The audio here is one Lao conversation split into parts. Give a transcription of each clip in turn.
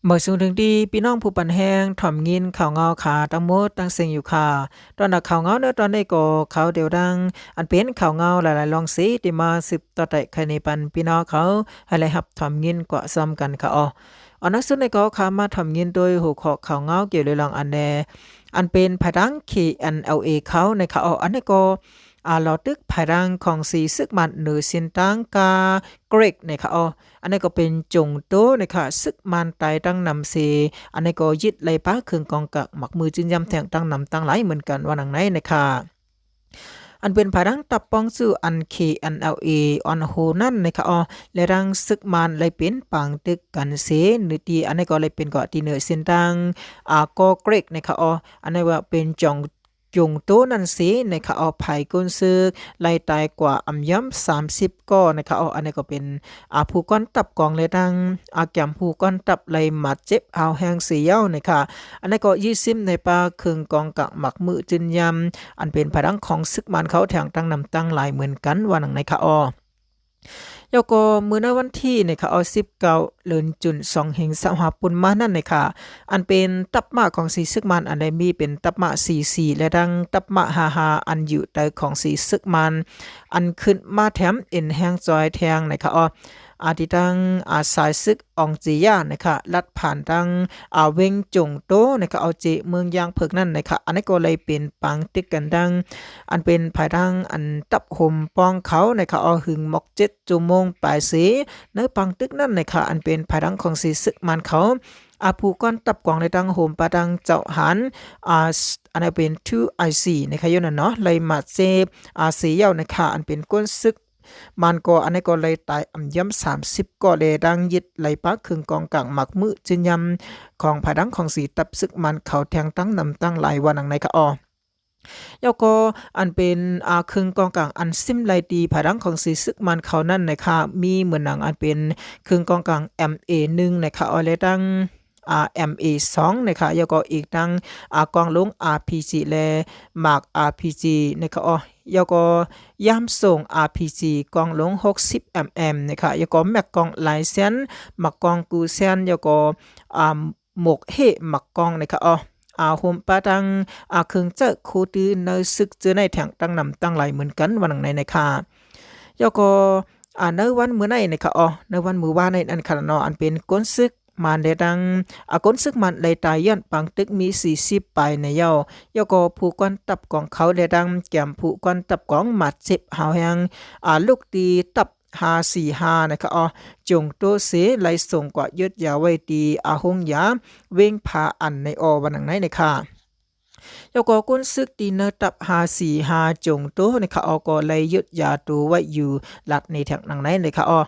ມາສູ່ເຖິງທີ່ພີ່ນ້ອງຜູ້ປັນແຮງ ຖ່ອມຍິນຂ່າວເງົາຂາ ທັງໝົດທັງເສັງຢູ່ຄ່າ. ຕອນໜ້າຂ່າວເງົາໃນຕອນນີ້ກໍ ຂ່າວດຽວດັ່ງ ອັນເປັນຂ່າວເງົາຫຼາຍໆລອງເສ ທີ່ມາສືບຕໍ່ໄຕ່ໄຂໃນປັນພີ່ນ້ອງເຂົາ ໃຫ້ໄດ້ຮັບຖ່ອມຍິນກວ່າຊ້ຳກັນຄ່າເອົາ. ອັນໜັງສືໃນກໍຂ້າມາຖ່ອມຍິນໂດຍຫົວຂໍ້ຂ່າວເງົາກ່ຽວເລື່ອງອັນແນ ອັນເປັນພາຍທາງ KNLA ເຂົາໃນຄ່າເອົາ. ອັນນີ້ກໍ ອາ ລໍຕຶກພາຍທາງຂອງສີຊຶກມານເໜືອເສັ້ນທາງກາເກຣັກໃນຄ່າເອົາ. ອັນນີ້ກໍເປັນຈົງໂຕໃນຄ່າ ຊຶກມານຕາຍຕັ້ງນຳເສ. ອັນນີ້ກໍຍຶດໄລ່ປາເຄື່ອງກອງກາງໝາກມືຈືນຢາມແທ້ງຕັ້ງນຳຕັ້ງຫຼາຍເໝືອນກັນວ່າໜັງໃນໃນຄ່າ. ອັນເປັນພາຍທາງຕັບປ້ອງສູ້ອັນ KNLA ອ່ອນໂຮນັ້ນໃນຄ່າເອົາ ແລະ ທາງຊຶກມານໄລ່ເປັນປາງຕຶກກັນເສ ເໜືອທີ່ ອັນນີ້ກໍໄລ່ເປັນເກາະທີ່ເໜືອເສັ້ນທາງ ອາ ກໍເກຣັກໃນຄ່າເອົາ. ອັນນີ້ວ່າເປັນຈອງ ຈົງໂຕນັ້ນເສໃນຄ່າເອົາ. ພາຍກົນຊຶກໄລ່ຕາຍກວ່າອຳຢອມສາມສິບກໍໃນຄ່າເອົາ. ອັນນີ້ກໍເປັນ ອາ ຜູ້ກ່ອນທັບກອງ ແລະ ທັງ ອາ ກຽມຜູ້ກ່ອນທັບໄລ່ໝາດເຈັບຮາວແຮງເສຍາວໃນຄ່າ. ອັນນີ້ກໍຍຶດຊິມໄດ້ປາເຄື່ອງກອງກາງໝາກມືຈືນຢາມ ອັນເປັນພາຍທາງຂອງຊຶກມານເຂົາແທ້ງຕັ້ງນຳຕັ້ງຫຼາຍເໝືອນກັນວ່າໜັງໃນຄ່າເອົາ. ແລ້ວກໍມື້ໃນວັນທີໃນຄ່າເອົາ ສິບເກົ້າ ເດືອນຈຸນ ສອງພັນຊາວຫ້າ ປົນມານັ້ນໃນຄ່າ ອັນເປັນຕັບມາຂອງສີຊຶກມານ ອັນໄດ້ມີເປັນຕັບມາ ສີ່ສີ່ ແລະ ທັງຕັບມາ ຫ້າຫ້າ ອັນຢູ່ໃຕ້ຂອງສີຊຶກມານ ອັນຂຶ້ນມາແຖມເອັນແຮງຈອຍແທງໃນຄ່າເອົາ. ອາ ທີ່ທາງ ອາ ສາຍຊຶກອອງຈີຢາໃນຄ່າ ລັດຜ່ານທາງ ອາ ເວັງຈົງໂຕໃນຄ່າເອົາ ເຈເມືອງຢາງເຜິກນັ້ນໃນຄ່າ. ອັນນີ້ກໍໄດ້ເປັນປາງຕຶກກັນທັງ ອັນເປັນພາຍທາງ ອັນ ຕັບໂຮມປ້ອງເຂົາໃນຄ່າເອົາ ຫຶງໝົກເຈັດຊົ່ວໂມງປາຍເສ. ໃນປາງຕຶກນັ້ນໃນຄ່າ ອັນເປັນພາຍທາງຂອງສີຊຶກມານເຂົາ ອາ ຜູ້ກ່ອນທັບກອງ ແລະ ທັງໂຮມປະທັງເຈົ້າຫານ ອາ ອັນນັ້ນເປັນ ທູໄອຊີ ໃນຄ່າຢູ່ນັ້ນເນາະ ໄລ່ໝາດເຈັບ ອາ ເສຍາວໃນຄ່າ. ອັນເປັນກົນຊຶກ ມັນກໍ ອັນນີ້ກໍໄລ່ຕາຍອຳຢອມສາມສິບກໍ ແລະ ທັງຍຶດໄລ່ປາເຄື່ອງກອງກາງໝາກມືຈືນຢາມຂອງພາຍທາງຂອງສີຕັບຊຶກມັນເຂົາແທ້ງຕັ້ງນຳຕັ້ງຫຼາຍວ່າໜັງໃນຄ່າເອົາ. ແລ້ວກໍອັນເປັນ ອາ ເຄື່ອງກອງກາງອັນຊິມໄລ່ຕີພາຍທາງຂອງສີຊຶກມັນເຂົານັ້ນໃນຄ່າ ມີເໝືອນໜັງອັນເປັນເຄື່ອງກອງກາງ ເອັມເອໜຶ່ງ ໃນຄ່າເອົາ ແລະ ທັງ ອາ ເອັມເອສອງ ໃນຄ່າ ແລ້ວກໍອີກທັງ ອາ ກອງຫຼວງ ອາພີຈີ ແລະ ໝາກ ອາພີຈີ ໃນຄ່າເອົາ. ແລ້ວກໍຢາມສົ່ງ ອາພີຈີ ກອງຫຼວງ ຫົກສິບເອັມເອັມ ໃນຄ່າ ແລ້ວກໍແມັກກອງລາຍແສນ ໝາກກອງກູແສນ ແລ້ວກໍ ອາ ໝົກເຮ ໝາກກອງ ໃນຄ່າເອົາ. ອາ ໂຮມປະທັງ ອາ ເຄື່ອງໃຊ້ໂຄຕື້ໃນຊຶກເຈີໃນແທ້ງຕັ້ງນຳຕັ້ງຫຼາຍເໝືອນກັນວ່າໜັງໃນໃນຄ່າ. ແລ້ວກໍ ອາ ໃນວັນມື້ໃນໃນຄ່າເອົາ ໃນວັນມື້ວານໃນນັ້ນຄ່າເນາະ ອັນເປັນກົນຊຶກ ມານໄດ້ຕັ້ງ ອາ ກົນຊຶກມານໄດ້ຕາຍຍ້ອນປາງຕຶກມີສີ່ສິບປາຍໃນເຍົາ ແລ້ວກໍຜູ້ກວນທັບກອງເຂົາໄດ້ຕັ້ງແກມຜູ້ກວນທັບກອງບາດເຈັບຮາວແຮງ ອາ ລຸກຕີຕັບຫ້າສີ່ຫ້ານະຄະ ອອ ຈົງໂຕເສ ໄລ່ສົ່ງກວາດຢຸດຢາໄວ້ທີ່ ອາ ໂຮງຢາເວງຜາອັນໃນ ອອ ວ່າໜັງໃນນະຄະ. ແລ້ວກໍກົນຊຶກທີ່ໃນຕັບຫ້າສີ່ຫ້າຈົງໂຕນະຄະ ອອ ກໍໄລ່ຢຸດຢາໂຕໄວ້ຢູ່ລັດໃນແຖບໜັງໃນນະຄະ ອອ.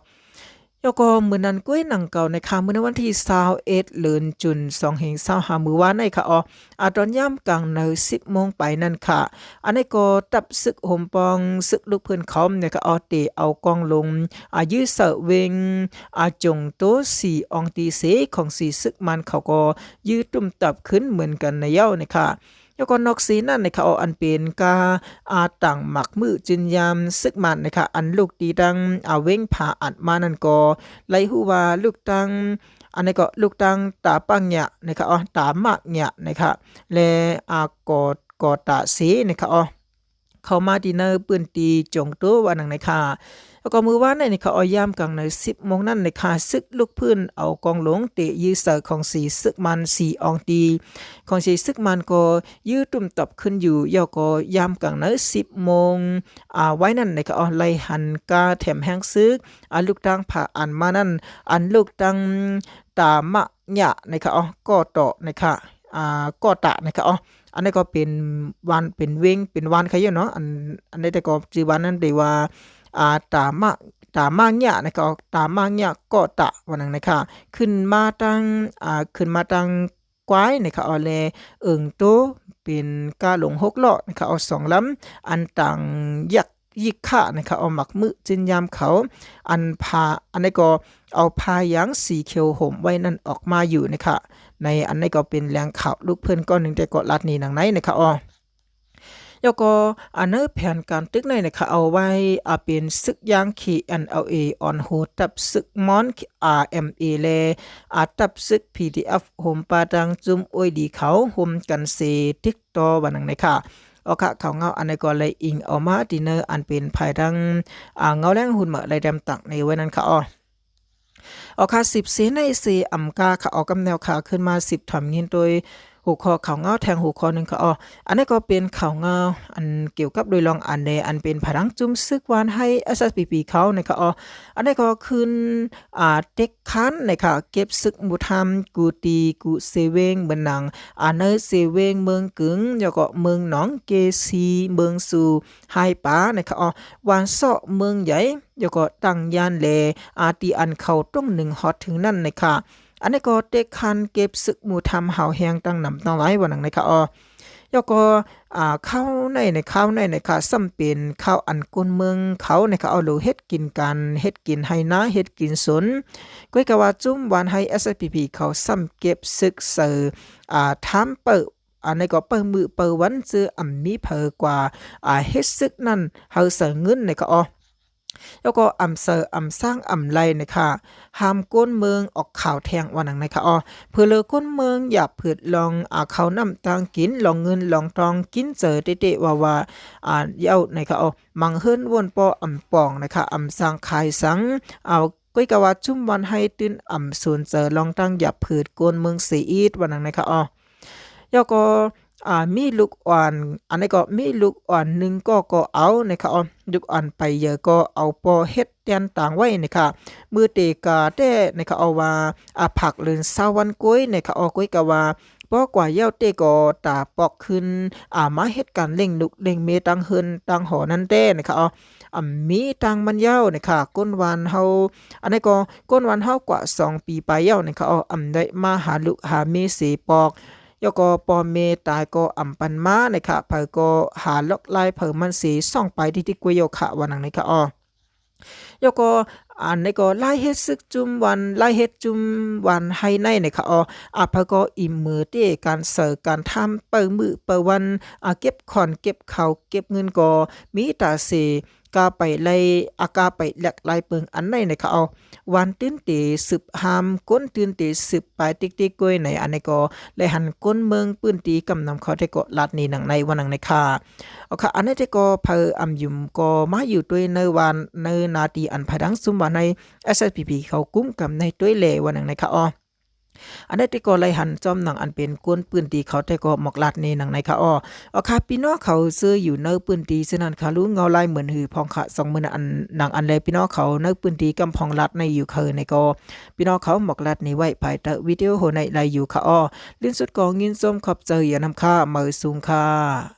ແລ້ວກໍມື້ນັ້ນກ້ວຍໜັງເກົ່ານະຄະ ມື້ໃນວັນທີຊາວເອັດເດືອນຈຸນ ສອງເຮງຊາວຫ້າ ມື້ວານໃນຄະ ອອ ອາ ຕອນຍາມກາງໃນສິບໂມງປາຍນັ້ນຄະ ອັນໃນກໍຕັບຊຶກໂຮມປ້ອງຊຶກລູກພື້ນເຂົານະຄະ ອອ ເຕະເອົາກອງຫຼົງ ອາ ຍືດເສົາເວັງ ອາ ຈົງໂຕສີ່ອອງຕີເສ ຂອງສີຊຶກມັນເຂົາກໍຍືດຕຸ້ມຕັບຂຶ້ນເໝືອນກັນໃນເຍົານະຄະ. ແລ້ວກໍນອກເສນັ້ນນະຄະ ອອ ອັນເປັນກາ ອາ ຕາງໝາກມື້ຈືນຍາມຊຶກມັນນະຄະ ອັນລຸກຕີຕັ້ງ ອາ ເວັງຜາອັດມານັ້ນກໍໄດ້ຮູ້ວ່າລຸກຕັ້ງ ອັນໃນກໍລຸກຕັ້ງຕາປາງຍະນະຄະ ອອ ຕາມາຍະນະຄະ ແລະ ອາ ກໍ ກໍຕາເສນະຄະ ອອ ເຂົ້າມາທີ່ໃນພື້ນທີ່ຈົງໂຕວ່າໜັງໃນຄະ. ແລ້ວກໍມື້ວານໃນນະຄະ ອອ ຍາມກາງໃນສິບໂມງນັ້ນນະຄະ ຊຶກລຸກພື້ນເອົາກອງຫຼົງເຕະຍືດເສົາຂອງສີຊຶກມັນສີ່ອອງຕີ ຂອງສີຊຶກມັນກໍຍືດຕຸ້ມຕັບຂຶ້ນຢູ່. ແລ້ວກໍຍາມກາງໃນສິບໂມງ ອາ ໄວ້ນັ້ນນະຄະ ອອ ໄລ່ຫັນກາແຖມແຮງຊຶກ ອາ ລຸກຕັ້ງຜາອັນມານັ້ນ ອັນລຸກຕັ້ງຕາມາຍະນະຄະ ອອ ກໍຕານະຄະ ອາ ກໍຕານະຄະ ອອ ອັນໃນກໍເປັນວານ ເປັນເວັງ ເປັນວານຄະຢູ່ເນາະ ອັນ ອັນໃດແຕ່ກໍຈື່ວານນັ້ນເດວ່າ ອາ ຕາມາ ຕາມາຍະນະຄະ ຕາມາຍະກໍຕາວ່າໜັງນະຄະ ຂຶ້ນມາຕັ້ງ ອາ ຂຶ້ນມາຕັ້ງ ຄວາຍນະຄະ ອອ ແລະ ເອີງໂຕເປັນກາຫຼົງຫົກລໍ້ນະຄະ ອອ ສອງລຳ ອັນຕາງຍັກຍິກຂະນະຄະ ອອ ໝາກມື້ຈືນຍາມເຂົາ ອັນພາ ອັນໃດກໍເອົາພາຢາງສີຂຽວໂຮມໄວ້ນັ້ນອອກມາຢູ່ນະຄະ. ໃນອັນໃດກໍເປັນແຫຼ່ງຂ່າວລູກເພື່ອນກ້ອນໜຶ່ງ ແຕ່ກໍລັດນີ້ໜັງໃນນະຄະ ອອ. ແ ແລ້ວກໍ ອາ ໃນແຜນການຕຶກໃນນະຄະ ເອົາໄວ້ ອາ ເປັນສຶກຢ່າງ KNLA ອ່ອນໂຮ ທັບສຶກມອນ RMA ແລະ ອາ ທັບສຶກ PDF ໂຮມປະທັງຈຸ້ມໂອ້ຍດີເຂົາ ໂຮມກັນເສຕຶກຕໍ່ວ່າໜັງໃນຄະ. ເອົາຄະ ຂ່າວເງົາອັນໃດກໍໄດ້ອີງເອົາມາທີ່ໃນອັນເປັນພາຍທາງ ອາ ເງົາແລງຫຸ່ນເໝີໄດ້ແຕ້ມຕັກໃນໄວ້ນັ້ນຄະ. ເອົາຄະ ສິບເສໃນເສອຳກາຄະ ເອົາກຳແນວຄະ ຂຶ້ນມາສິບຖາມຍິນໂດຍຫົວຂໍ້ຂ່າວເງົາແທ່ງຫົວຂໍ້ໜຶ່ງຄະ. ອັນນີ້ກໍເປັນຂ່າວເງົາອັນກ່ຽວກັບໂດຍລອງອັນໃດ ອັນເປັນພາຍທາງຈຸ້ມສຶກຫວານໄຮ SSPP ເຂົານະຄະ. ອັນນີ້ກໍຂຶ້ນ ອາ ເຕັກຄານນະຄະ ເກັບຊຶກໝູ່ທາມ ກູຕີ ກູເຊເວງ ເໝືອນໜັງ ອາ ໃນເຊເວງ ເມືອງກຶງ ແລ້ວກໍເມືອງໜອງ ເກຊີ ເມືອງຊູ ໄຮປານະຄະ. ຫວານເຊາະ ເມືອງໃຫຍ່ ແລ້ວກໍຕັ້ງຍານແລ ອາ ທີ່ອັນເຂົ້າຕົງໜຶ່ງຮອດເຖິງນັ້ນນະຄະ. ອັນນີ້ກໍເຕັກຄານເກັບຊຶກໝູ່ທຳຫາວແຮງຕັ້ງນຳຕັ້ງຫຼາຍວ່າໜັງນະຄະ. ແລ້ວກໍ ອາ ຂ່າວໃນ ໃນຂ່າວໃນນະຄະ ຊ້ຳເປັນຂ່າວອັນຄົນເມືອງເຂົານະຄະ ເອົາໂລເຮັດກິນການ ເຮັດກິນໄຮ່ນາ ເຮັດກິນສົນ ກ້ອຍກະວ່າຈຸ້ມຫວານໄຮ SSPP ເຂົາຊ້ຳເກັບຊຶກໃສ່ ອາ ທາມເປີ ອັນນີ້ກໍເປີມື້ເປີວັນ ເຈີອຳມີເຜີກວ່າ ອາ ເຮັດຊຶກນັ້ນເຮົາໃສ່ເງິນນະຄະ. ແລ້ວກໍອຳເສີອຳສ້າງອຳໄລນະຄະ ຫ້າມຄົນເມືອງອອກຂ່າວແທ່ງວ່າໜັງນະຄະ. ເພື່ອເລີຄົນເມືອງຢາກເຜີດລອງ ອາ ເຂົ້ານ້ຳຕາງກິນ ລອງເງິນລອງທອງ ກິນເຈີເຕະໆວ່າໆ ອາ ເຍົານະຄະ. ມັງເຮີນວົນປໍອຳປອງນະຄະ ອຳສ້າງຂາຍສັງ ເອົາ ກ້ອຍກະວ່າຈຸ້ມຫວານໄຮຕື່ນອຳສົນເຈີລອງຕັ້ງຢາກເຜີດຄົນເມືອງເສອີດວ່າໜັງນະຄະ. ແລ້ວກໍ ອາ ມີລູກອ່ອນ ອັນນີ້ກໍມີລູກອ່ອນໜຶ່ງກໍ ກໍເອົານະຄະ. ລູກອ່ອນໄປເຢີກໍເອົາ ປໍເຮັດແຕ່ນຕາງໄວ້ນະຄະ ມື້ເຕກາແຕ່ນະຄະ ເອົາວ່າ ອາ ພັກເລີນຊາວວັນກ້ອຍນະຄະ. ອອ ກ້ອຍກະວ່າ ປໍກວ່າເຍົາເຕກໍຕາປອກຂຶ້ນ ອາ ມາເຮັດການລ້ຽງລູກລ້ຽງເມຍ ຕັ້ງເຮືອນຕັ້ງຫໍນັ້ນແຕ່ນະຄະ. ອາ ມີຕັ້ງມັນເຍົານະຄະ ຄົນຫວານເຮົາ ອັນນີ້ກໍຄົນຫວານເຮົາກວ່າສອງປີປາຍເຍົານະຄະ. ອາ ອຳໄດ້ມາຫາລູກຫາເມຍເສປອກ ແລ້ວກໍພໍ່ແມ່ຕາຍກໍອຳປັນມານະຄະ ໃຜກໍຫາລັອກລາຍເຜີມັນເສ ສອງປາຍຕິດໆກວ່າເຍົາຄະ ວ່າໜັງນະຄະ. ແລ້ວກໍ ອັນນີ້ກໍລາຍເຮັດຊຶກຈຸ້ມຫວານ ລາຍເຮັດຈຸ້ມຫວານໄຮໃນນະຄະ. ອາ ໃຜກໍອີມືເຕການເສີການທຳເປີມື້ເປີວັນ ອາ ເກັບຂອນເກັບເຂົ້າເກັບເງິນກໍມີຕາເສ ກາໄປໄລ່ ອາ ກາໄປແລກລາຍເປິງອັນໃດນະຄະ. ອາ ຫວານຕື່ນເຕສືບຫ້າມ ຄົນຕື່ນເຕສືບປາຍຕິກໆກ້ອຍໃນ ອັນນີ້ກໍໄດ້ຫັນຄົນເມືອງພື້ນທີ່ກຳນຳເຂົາແຕ່ກໍລາດນີ້ໜັງໃນວ່າໜັງໃນຄະ. ເອົາຄະ ອັນໃດແຕ່ກໍໃຜອຳຍຸມກໍມາຢູ່ດ້ວຍໃນຫວານໃນນາທີ່ອັນພາຍທາງຊຸມຫວານໃນ SSPP ເຂົາກຸມກຳໃນດ້ວຍແລວ່າໜັງໃນຄະ. ອາ ອັນໃດແຕ່ກໍໄດ້ຫັນຈອມໜັງອັນເປັນຄົນພື້ນທີ່ເຂົາແຕ່ກໍໝອກລາດນີ້ໜັງໃນຄະ. ອາ ເອົາຄະ ພີ່ນ້ອງເຂົາເຊິ່ງຢູ່ໃນພື້ນທີ່ເຊັ່ນນັ້ນຄະ ຮູ້ເງົາລາຍເໝືອນຫື່ພອງຄະ ສອງໝື່ນອັນໜັງອັນແລ ພີ່ນ້ອງເຂົາໃນພື້ນທີ່ກຳພອງລາດໃນຢູ່ເຄີໃນກໍ ພີ່ນ້ອງເຂົາໝອກລາດນີ້ໄວ້ພາຍໃຕ້ວິດີໂອໃນໄລຢູ່ຄະ. ອາ ລີ້ນສຸດກໍຍິນຊົມຂອບໃຈຢ່ານຳຄະ ມາສູງຄະ.